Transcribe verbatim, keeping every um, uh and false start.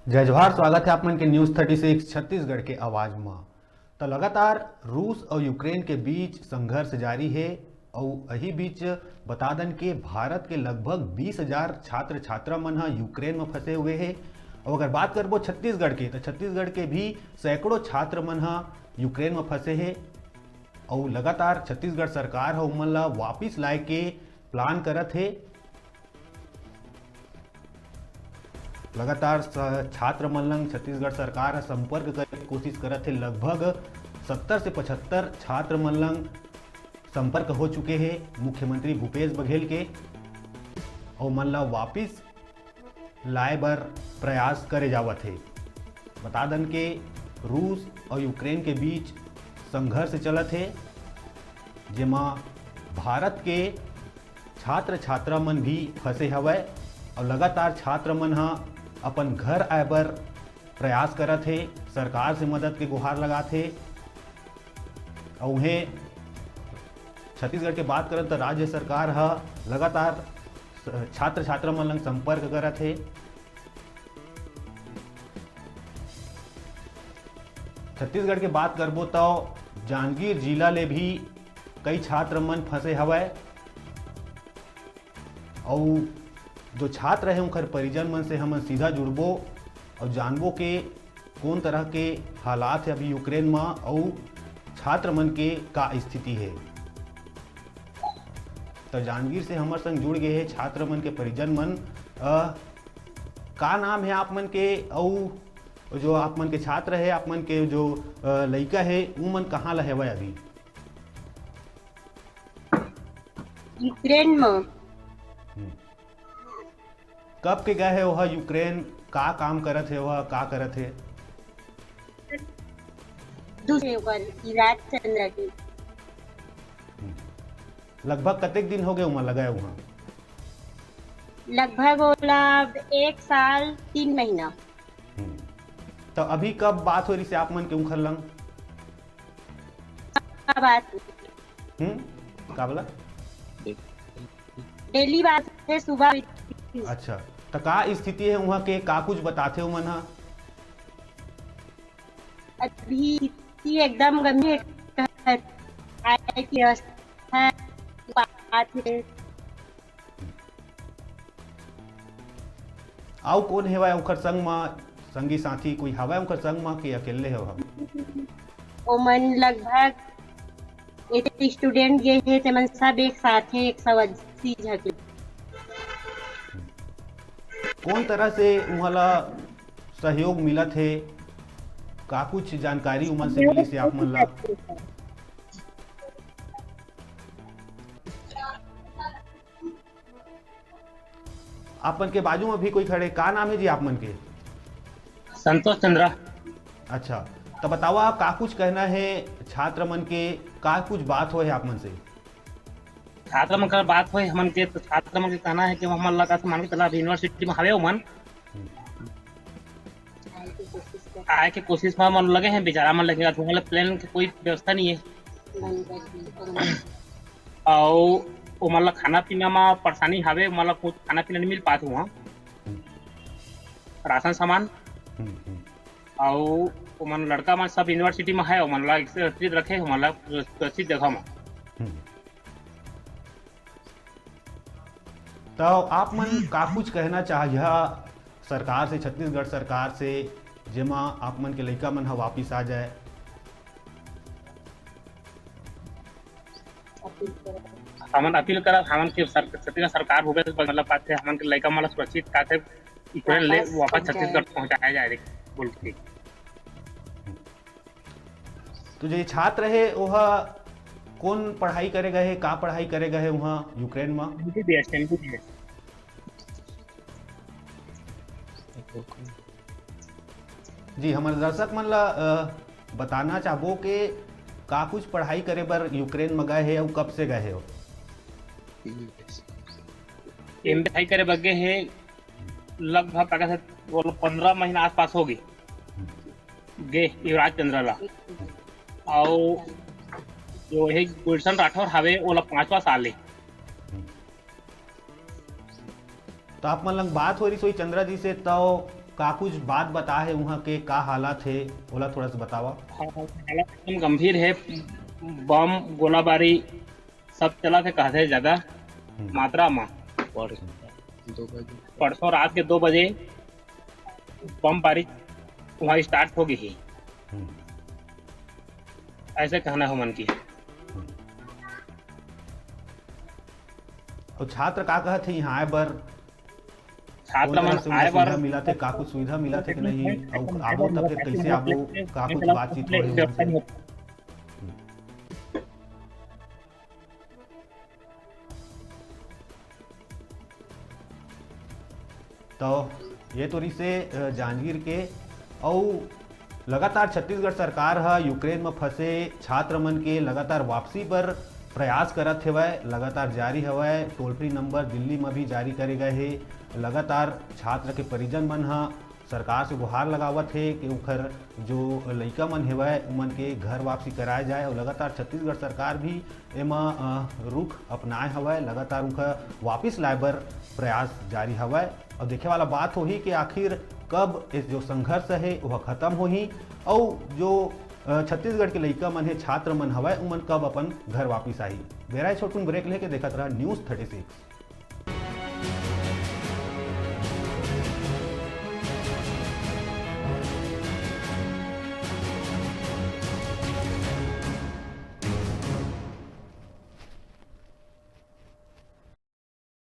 जय जोहार, स्वागत हे आप मन के News Thirty Six छत्तीसगढ़ के आवाज म। त लगातार रूस अउ यूक्रेन के बीच संघर्ष जारी हे अउ एही बीच बता दन के भारत के लगभग बीस हजार छात्र छात्रा मन ह यूक्रेन म फंसे हुए हे। अउ अगर बात करबो छत्तीसगढ़ के, त छत्तीसगढ़ के भी सैकड़ों छात्र मन ह यूक्रेन म फंसे हे। अउ लगातार छत्तीसगढ़ सरकार ह उमन ला वापिस लाए के plan करत हे। लगातार स-, छात्र मन लंग छत्तीसगढ़ सरकार ह संपर्क करे के कोशिश करत हे। लगभग सत्तर से पचहत्तर छात्र मन लंग संपर्क हो चुके हे मुख्यमंत्री भूपेश बघेल के, अउ मन ला वापिस लाए बर प्रयास करे जावत हे। बता दन के रूस अउ यूक्रेन के बीच संघर्ष चलत हे, जेमा भारत के छात्र छात्रा मन भी फंसे हवय अउ लगातार छात्र मन ह अपन घर आए बर प्रयास करत हे, सरकार से मदद के गुहार लगात हे। अउ उहें छत्तीसगढ़ के बात करन त राज्य सरकार ह लगातार स-, छात्र छात्रा मन लंग संपर्क करत हे। छत्तीसगढ़ के बात करबो त जांजगीर जिला ले भी कई छात्र मन फंसे हवय। अउ जो छात्र हे, उंखर परिजन मन से हमन सीधा जुड़बो अउ जानबो के कोन तरह के हालात हे अभी यूक्रेन म अउ छात्र मन के का स्थिति हे। त जांजगीर से हमर संग जुड़ गे हे छात्र मन के परिजन मन। अ, का नाम हे आप मन के, अउ जो आप मन के छात्र हे, आप मन के जो, अ, लइका हे, उ मन कहाँ ला हेवय अभी? यूक्रेन म। हम्म। कब के गए हे ओहा यूक्रेन? का काम करत हे ओहा, का करत हे? दूसरे ओकर इराज चंद्र के। हम्म। लगभग कतेक दिन हो गए उमा लगाए उहाँ? लगभग ओला एक साल तीन महीना। हम्म। तो अभी कब बात हो रही से आप मन के उखर लंग? का बात? हम्म, का बोला? डेली बात है सुबह। अच्छा, तो का स्थिति है वहाँ के, का कुछ बताथे उमन हा? अभी स्थिति एकदम गंभीर है। आए की व्यवस्था बात है। अउ कोन हेवय ओखर संग म? संगी साथी कोई हवय ओखर संग म कि अकेले हो हम? ओमन लगभग एते स्टूडेंट गे हे, तेमन सब एक साथ हे, एक सौ अस्सी झके। कोन तरह से उहाँ ला सहयोग मिलत हे? का कुछ जानकारी उमन से मिलिस हे आप मन ला? आप मन के बाजू में भी कोई खड़े, का नाम है जी आप मन के? संतोष चंद्रा। अच्छा, तो बतावा, का कुछ कहना है छात्र मन के, का कुछ बात होए है आप मन से? छात्र मन का बात होए हमन के, तो छात्र मन के कहना है कि हमन ला का मान के चला, अभी यूनिवर्सिटी में हवे उमन। हम्म। आए के कोशिश म मन लगे हैं बेचारा मन, लेकिन आज उहाँ ले प्लेन के कोई व्यवस्था नहीं है। अउ ओमन ला खाना पीना म परेशानी हवे, ओमन ला कुछ खाना पीना नहीं मिल पात हुआ, राशन सामान। हम्म, हम्म। अउ ओमन लड़का मन सब यूनिवर्सिटी म है, ओमन ला एकत्रित रखे, ओमन ला सुरक्षित जगह म। हम्म। तो आप मन का कुछ कहना चाहिए सरकार से, छत्तीसगढ़ सरकार से, जेमा आप मन के लइका मन ह वापिस आ जाए? हमन अपील करब, हमन के सर-, छत्तीसगढ़ सरकार होबे, मतलब, बात है, हमन के लइका मन ला सुरक्षित का थे, यूक्रेन ले वापस वापस छत्तीसगढ़ पहुंचाए। पहुंचाया जाए, बोल के। तो जो ये छात्र हे, ओह कौन पढ़ाई करे गए हे, का पढ़ाई करे गए हे वहाँ यूक्रेन में? MBBS, MBBS. जी, हमर दर्शक मन ला, अ, बताना चाहबो के का कुछ पढ़ाई करे बर यूक्रेन में गए हे अउ कब से गए हे? एम पढ़ाई करे बर गे हे, लगभग का कहथे, वो पंद्रह महीना आसपास हो गए, गे युवराज चंद्र ला। अउ जो हे गुलशन राठौर हवे, ओला पांचवा साल हे। तो आप मन लंग बात हो रही सोई चंद्रा जी से, तो का कुछ बात बता हे, उहाँ के का हालत हे, ओला थोड़ा सा बतावा। हालत एकदम गंभीर हे। बम, गोलाबारी सब चलत हे, कहथे ज्यादा मात्रा म। परसों रात के दो बजे बमबारी वहाँ स्टार्ट हो गई हे, ऐसे कहना हे मन की। अउ छात्र का कहत हे यहाँ आए बर? छात्र मन आए बर मिला थे, का कुछ सुविधा मिला थे कि नहीं? अउ आबो तो फिर कैसे आबो? का कुछ बातचीत हो रही है? तो ये तो रिसे जांजगीर के। अउ लगातार छत्तीसगढ़ सरकार ह यूक्रेन म फंसे छात्र मन के लगातार वापसी पर प्रयास करत हेवय, लगातार जारी हवय। टोल फ्री नंबर दिल्ली म भी जारी करे गए हे। लगातार छात्र के परिजन मन ह सरकार से गुहार लगावत हे कि उखर जो लइका मन हेवय, उमन के घर वापसी कराए जाए। अउ लगातार छत्तीसगढ़ सरकार भी एमा रुख अपनाए हवय, लगातार उखर वापिस लाए बर प्रयास जारी हवय। अउ देखे वाला बात होही कि आखिर कब इस जो संघर्ष हे, वह खत्म होही, अउ जो छत्तीसगढ़ के लइका मन हे, छात्र मन हवय, उमन कब अपन घर वापिस आही। बेरा छोटकुन ब्रेक लेके देखत रहा न्यूज थर्टी सिक्स।